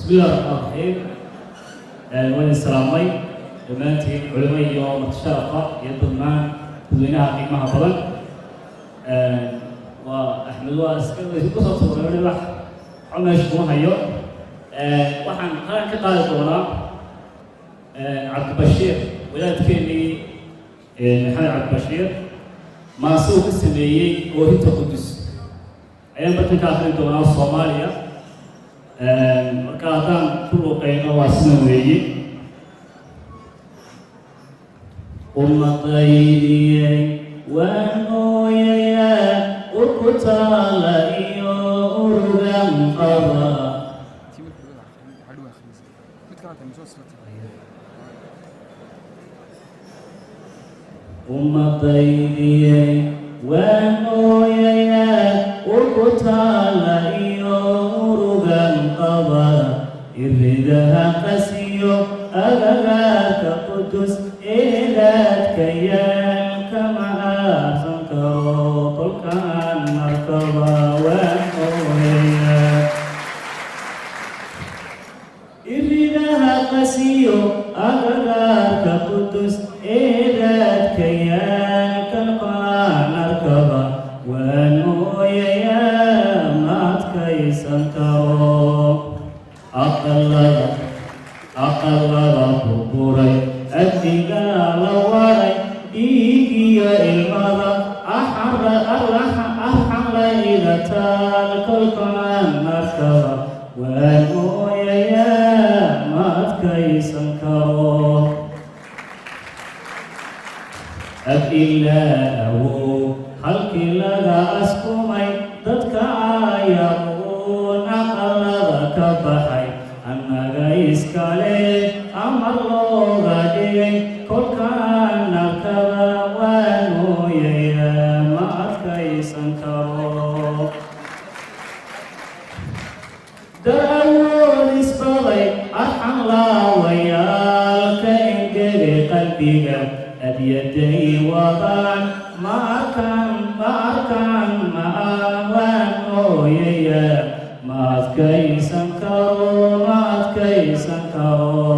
Bismillahi raxmaan raxiim. Waan idin salaamay dhammaantiin, culimo iyo martisharafa iyo dhammaan dadweynaha qiimaha badan. Waa Axmed, waa iska kusoo tuuray, wax waxba meesha kuma hayo. Waxaan qalan ka qaadi doonaa Cabdibashiir, wadaadkeenii Maxamed Cabdibashiir, maase uu ka sameeyey Oohinta Qudus ayaan bartan ka akrin doonaa Soomaaliya. Marka haddaan ku luuqeyno waa sidan weeye: Umadaydiyey waan ooyayaa, urkutaala iyo urugan qaba. Umadaydiyey waan ooyayaa, urkutaala iyo urugan qaba, iridaha qasiyo agagaarka Qudus eedaadka yaal kama aarsan karo, kolkaan arkaba waan ooyayaa. Iridaha qasiyo agagaarka Qudus eedaadka yaal kalkaan arkaba waan ooyayaa, ma adkaysan karo. Aqalada aqalada burburay, addigaa la waray, dhiigiyo ilmada arxanlayda taal kolkaan arkaba waan ooyayaa, ma adkaysan karo. Ab ilaa awow halkii laga askumay, dadka ayaquun aqalada ka baxay, annaga iskale amar looga dhigay, kolkaan arkaba waan ooyayaa, ma adkaysan karo. Dar awood isbaday, arxan laawayaal ka engegay qalbiga, adyaday wadaan ma arkaan, ma arkaan, ma waan ooyayaa, ma adkaysan karo, ma adkaysan karo.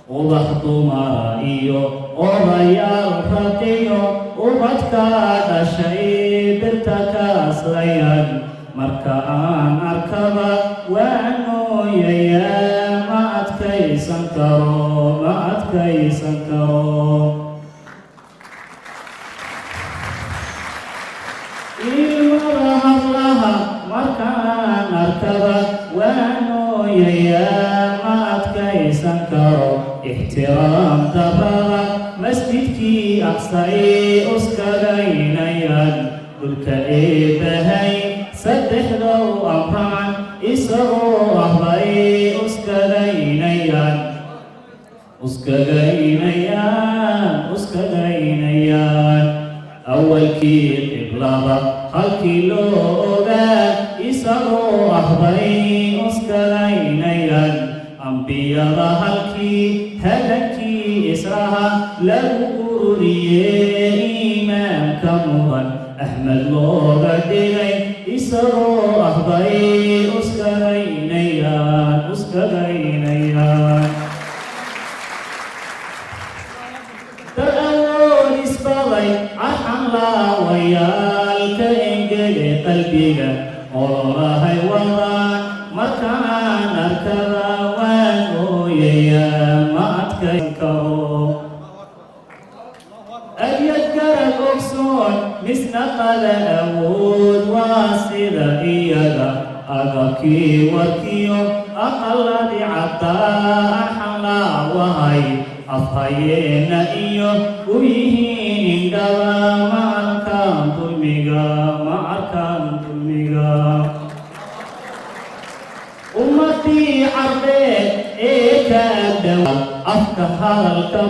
Ubax dumara iyo odayaal raqiyo ubadka dhashay birta kaaslayaan, marka aan arkaba waan ooyayaa, ma adkaysan karo, ma adkaysan karo. Ilmada hablaha markaan arkaba waan ooyayaa, ma adkaysan karo. Ixtiraam darrada masjidkii Aqsay uskagaynayaan, dhulka eebbahay saddexdow amraan isagoo ahbay uskagaynayaan, uskagaynayaan, uskagaynayaan. Awalkii qiblada halkii loo ogaa isagoo ahbay uskagaynayaan, ambiyada halkii hadankii Israha lagu ururiyey, iimaanka mudan Axmed looga dhigay isagoo ahbay uskagaynayaan, uskagaynayaan. Dar awood isbaday, arxan laawayaal ka engegay qalbiga, ololahay wadaan markaan arkaba waan ooyayaa, ma adkayn karo. Aryad garab ogsoon misna qada awood waa sida iyaga, agabkii warkiyo aqaladii caddaa arxan laawahay afhayeena iyo u yihiin indhaba, ma arkaan dulmiga, ma arkaan dulmiga. Ummadii Carbeed ee ka agdhow afka hadalka.